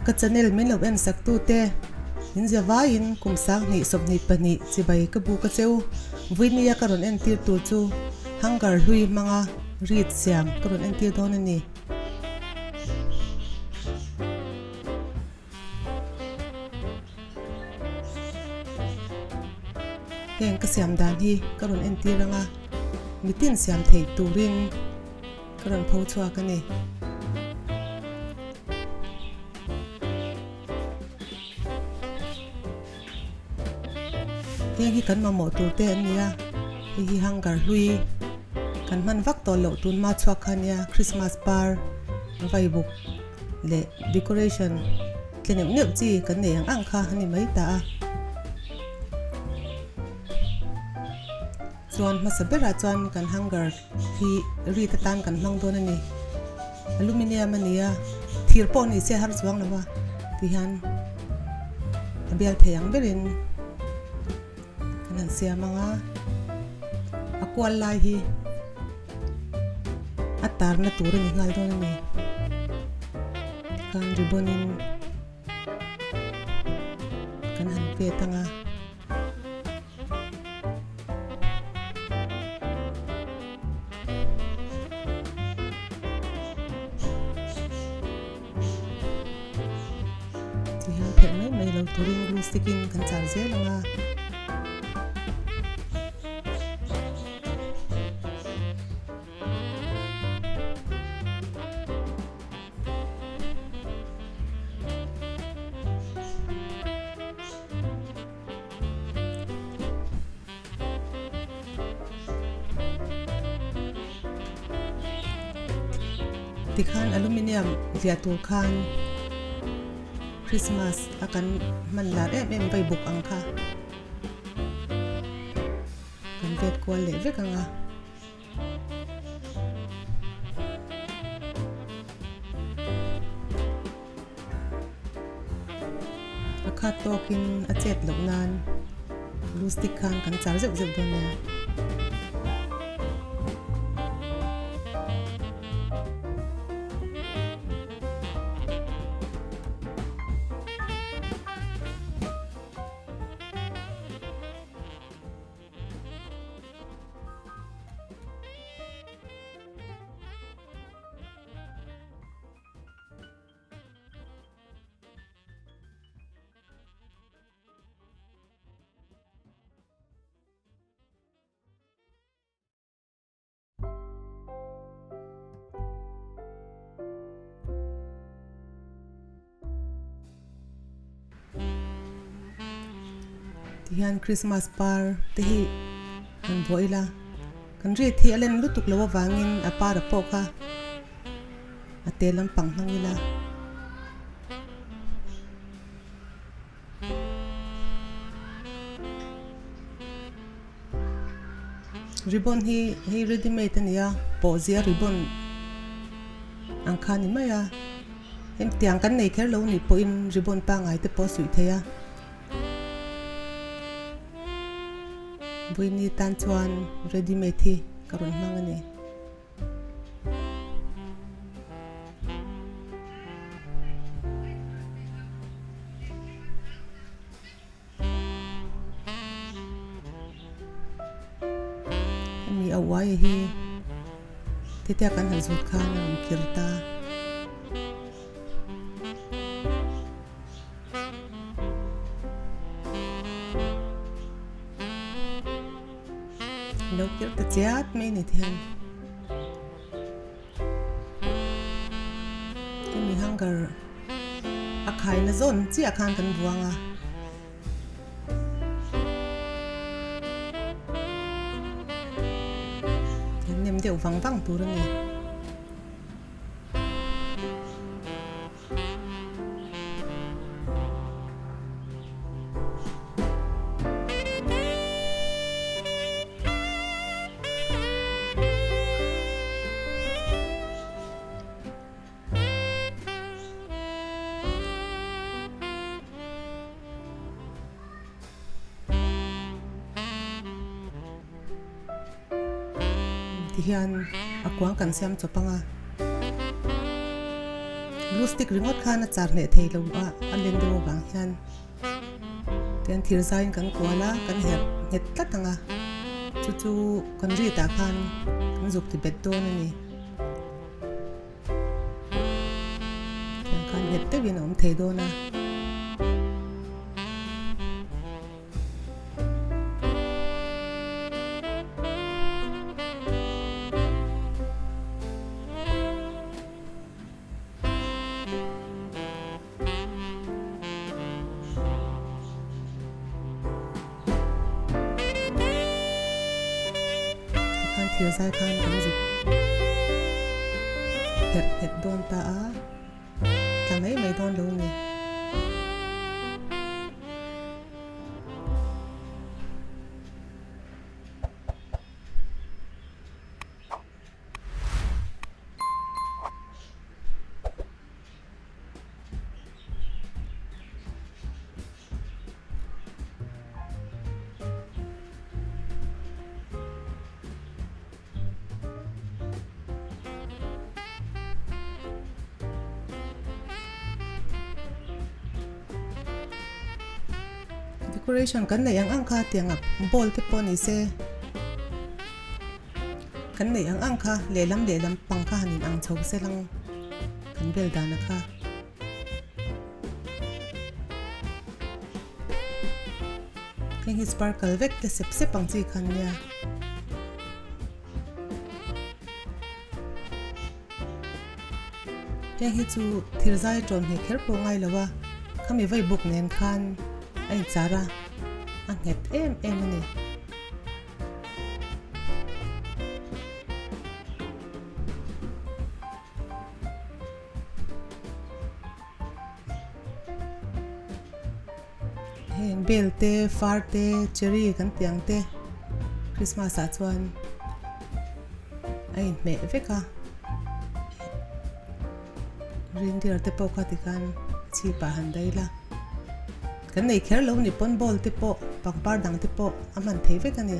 Ka channel min lo en sak tu te in zia vaiin kum 20 22 chibai ka bu ka cheu. Vuinia ka rawn entir tur chu hanger hlui hmanga rit siam ka rawn entir dawn a ni. Heng ka siam dan hi ka rawn entir anga mitin siam theih turin ka rawn pho chhuak a ni. Heng hi kan mamawh tur te an ni a, hei hi hanger hlui kan hman vak tawh loh tun hma chhuak kha ania Christmas par vai buk leh decoration tle neuh neuh chi kan nei ang ang kha a ni mai ta a. Chuan hmasa berah chuan kan hanger hi rit atan kan hmang dawn a ni. Aluminium a ni a, thir pawh ni se har chuang lo va ti hian a bial thei ang berin kan han siam ang a, a kual lai hi a tarna tur a ni nghal dawn a ni. Tikhan ribbon in kan han vet ang a. Tihian phelh mai mai lo turin glue stick in kan char zel ang a. Tikhan aluminium viah tur khan Christmas a kan hman lar em em vai buk ang kha kan vet kual leh vek ang a. A khat tawkin a chet loh nan glue stick khan kan char zeuh zeuh dawn nia. Tihian Christmas par te hi han vuah ila kan rit hi a len lutuk lo avangin a par a pawh kha a te lampang hmang ila. Ribbon hi hei ready made a ni a pawh zia ribbon ang kha a ni mai a hetiang kan nei kher lo nih pawhin ribbon pangngai te pawh a suih thei a vawiini tan chuan ready made hi ka rawn hmang a ni. Hemi a uai hi titia kan han zut khan a rawn kir ta. Lo kir ta chiat mai ni thian. Hemi hanger a khaina zawn chiah khan kan buang a. Kan nem deuh vang vang tur a ni. Tihian a kuang kan siam chawp ang a. Glue stick ringawt khan a char hneh thei lo a, a len deuh avang hian tian thir zaiin kan kual a, kan herh nghet tlat ang a, chu chu kan rit ah khan kan zuk ti bet dawn a ni. Tiang khan nghet deuhin a awm thei dawn a. Tikhan thir zai khan kan zuk herh nghet dawn ta a, tla mai mai dawn lo ni. Decoration kan neih ang ang kha tiang a ball te pawh ni se kan neih ang ang kha lehlam lehlam pang kha han in ang chho se lang kan bel dan a kha. Heng hi sparkle vek te sep sep ang chi kha an nia. Heng hi chu thir zai tawn hne kher pawh ngai lo a, khami vai buk nen khan a inchar a, a nghet em em a ni. Heng bel te far te cherry kan tih ang te Christmas ah chuan a inhmeh vek a reindeer te pawh kha tikhan chhip ah han daih la kan nei kher lo ni pawn ball te pawh pangpar dang te pawh a hman thei vek a ni.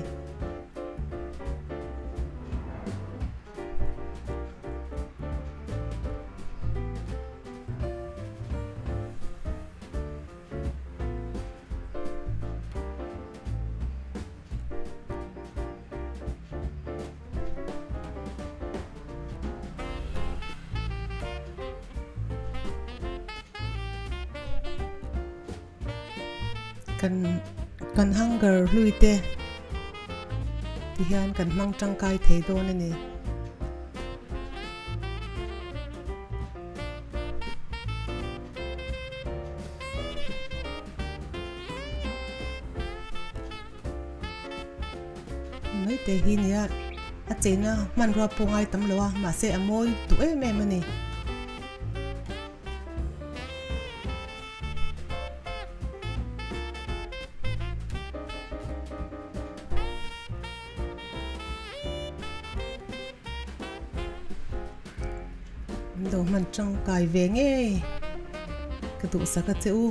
Kan kan hanger hlui te ti hian kan hmang tangkai thei dawn a ni. Mai te hi nia a cheina hmanrua pawh ngai tam lo a mahse a mawi duh em em a ni. An lo hman tangkai ve ngei ka duhsak a che u.